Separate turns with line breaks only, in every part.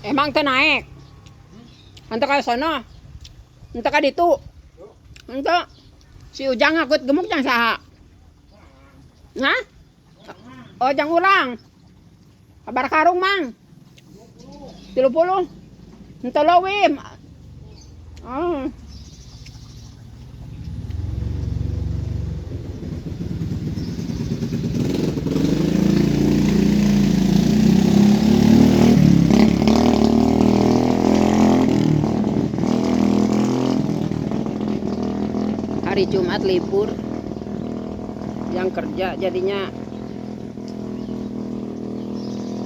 Emang teu naek? Henteu ka sono. Henteu ka ditu. Henteu. Si Ujang ngakut gemuk jang saha? Hah? Oh, jang urang. Kabar karung, Mang? 30. Henteu leuwih. Oh. Hari Jumat libur, yang kerja jadinya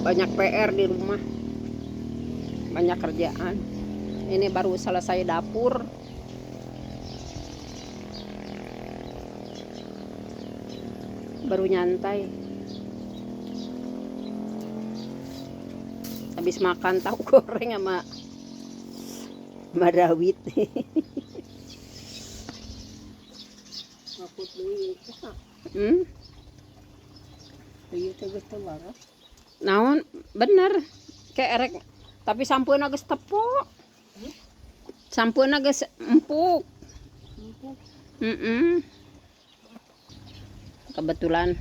banyak PR di rumah, banyak kerjaan. Ini baru selesai dapur. Baru nyantai. Habis makan tahu goreng sama marawit.
Ngakut deui teh. Ieu teh geus teu waras.
Naon bener kayak erek tapi sampeuna geus tepo. Sampeuna geus empuk.
Empuk.
Kebetulan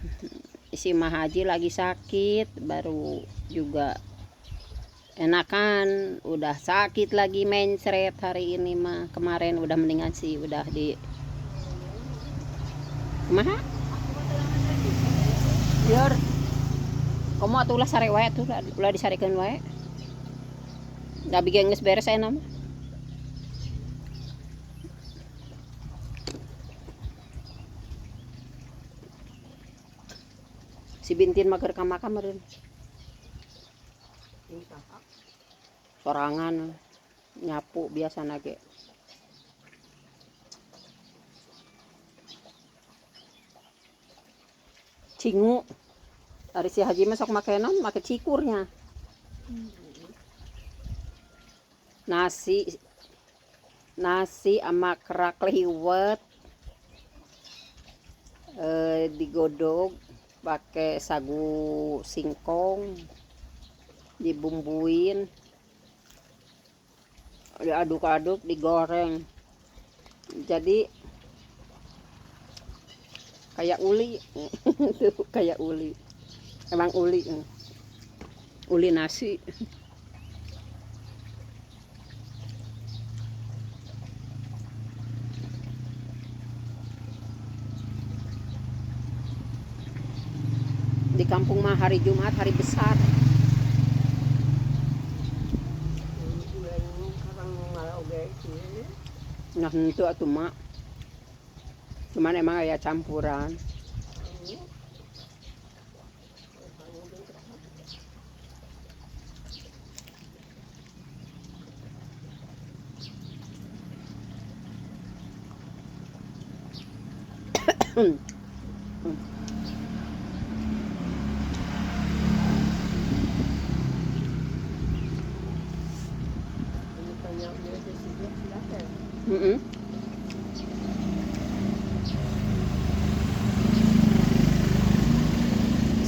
si Mahaji lagi sakit, baru juga enakan, udah sakit lagi mencret hari ini mah. Kemarin udah mendingan sih, udah di kumaha? Biar komo atuh ulah sare wae atuh, ulah disarekeun wae. Da abi ge geus beres ayeuna mah. Si Bintin mah keur ka makam meureun. Sorangan nyapu biasana ge. Cingu. Ari si Haji mah sok make naon? Make cikurnya. Nasi, nasi sama kerak liwet, digodog pakai sagu singkong, dibumbuin, diaduk-aduk, digoreng. Jadi kayak uli. Tuh, kayak uli. Emang uli. Uli nasi. Di kampung mah hari Jumat hari besar. Nah, itu atuh mak. Cuman emang kayak campuran.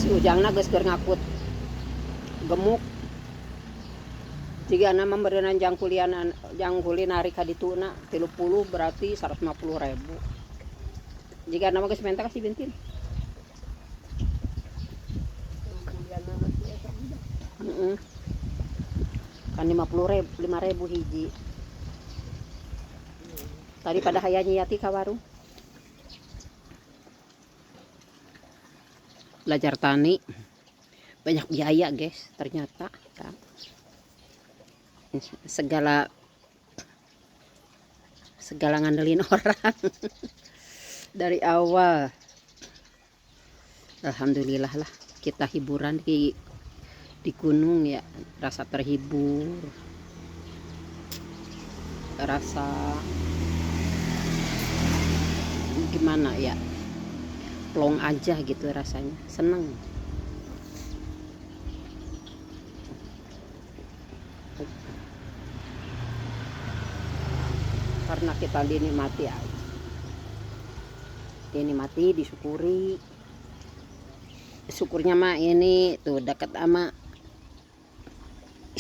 Si Ujangna geus keur ngakut gemuk. Jigana mah meureunnan jang kulianan, jang kuli narik ka dituna 30 berarti 150.000. Jigana mah geus menta ka si Bintin. Kan 50.000, 5.000 hiji. Tadi pada hayang nyati ka warung. Belajar tani banyak biaya guys ternyata. Segala ngandelin orang dari awal. Alhamdulillah lah kita hiburan di gunung ya, rasa terhibur, rasa gimana ya, plong aja gitu rasanya, seneng. Karena kita dinikmati aja, dinikmati, disyukuri. Syukurnya mah ini tuh dekat sama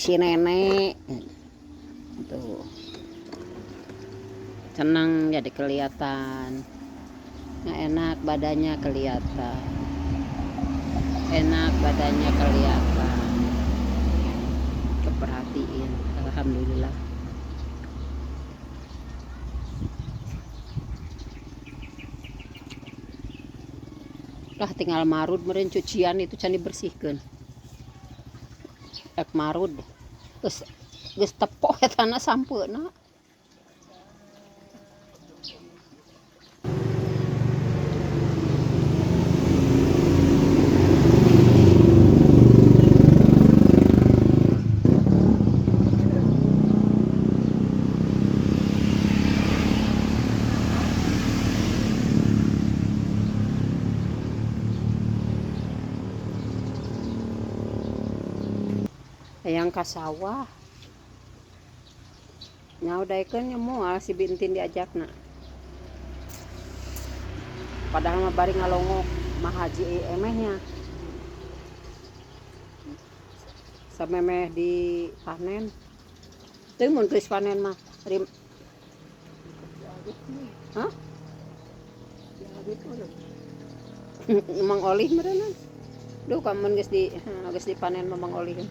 Si nenek tuh senang jadi kelihatan. Nggak enak badannya kelihatan, enak badannya kelihatan, keperhatiin, alhamdulillah. Lah tinggal marud meureun cucian itu can dibersihkeun. Ek marud. Geus geus tepoh etana sampeuna. Hayang ka sawah. Nya daekeun nya moal si Bintin diajakna. Padahal mah bari ngalongok mah haji emehnya. Samemeh dipanen. Teu mun geus panen mah. Hah? Mang olih meureunna. Duh kamun geus dipanen mah mang olih.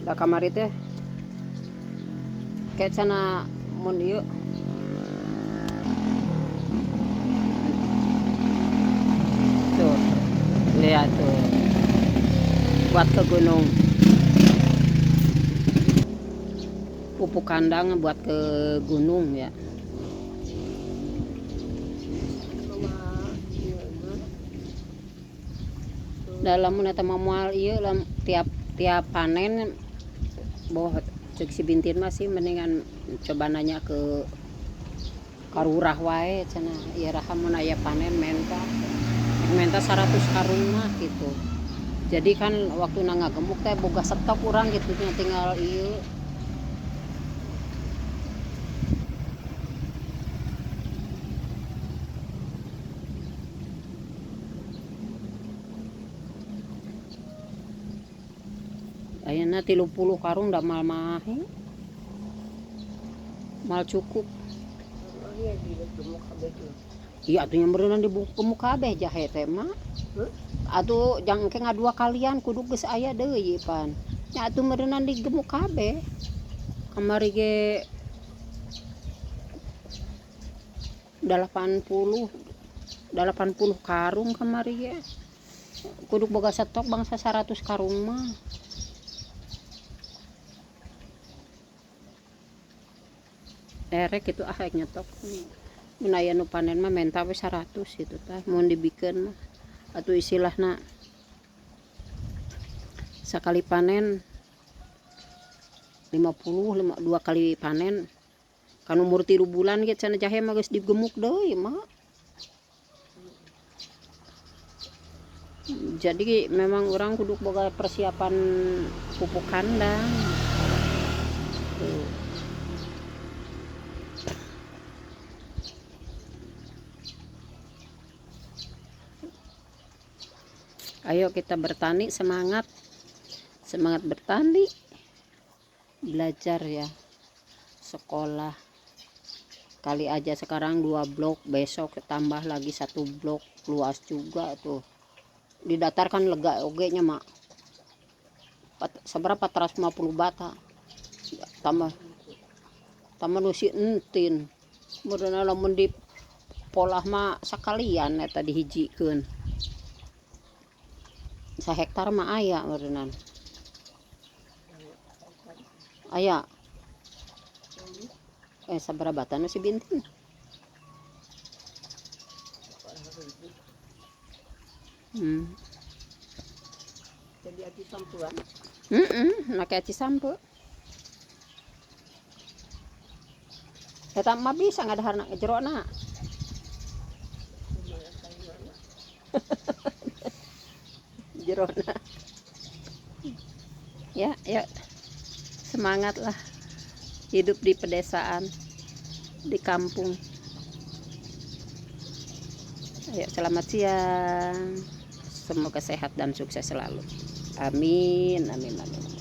Da kamari teh kayak sana mun ieu tuh lihat tuh buat ke gunung, pupuk kandang buat ke gunung ya. Dalam mun eta mah moal ieu lam tiap tiap panen boh cek si Bintin masih mendingan coba nanya ke karurah wae cenah ieu raha mun aya panen menta menta 100 karung mah gitu. Jadi kan waktu ngagemuk teh boga stok urang gitu nya tinggal ieu. Ayeuna 30 karung da mal mahe. Mal cukup. Iya atuh nya meureunna digemuk kabeh jahe teh mah. Atuh jang engke ngadua kalian kudu geus aya deui pan. Nya atuh meureunna digemuk kabeh. Kamari ge 80 karung kamari ge. Kudu boga stok bangsa 100 karung mah. Erek itu ah rek nyetok. Mun aya nu panen mah menta we 100 gitu tah mun dibikeun mah. Atuh istilahna sakali panen 50 dua kali panen kan umur 3 bulan ge cenah jahe mah geus digemuk deui mah. Jadi memang urang kudu boga persiapan pupuk kandang. Tuh. Ayo kita bertani, semangat. Semangat bertani. Belajar ya. Sekolah. Kali aja sekarang 2 blok, besok tambah lagi 1 blok, luas juga tuh. Di datar kan lega oge nya mak. Seberapa 450 bata. Tambah tambah nu si entin. Meureunna lamun di polah mah sakalian eta dihijikeun. Sahektar mah aya meureunnan. Aya. Sabaraha bata nu si Bintin?
Jadi aci sampuan.
Make aci sampu. Eta mah bisa ngadaharna jerona. Jerona. Ya, ya. Semangatlah hidup di pedesaan, di kampung. Ayo, selamat siang. Semoga sehat dan sukses selalu. Amin, amin, amin.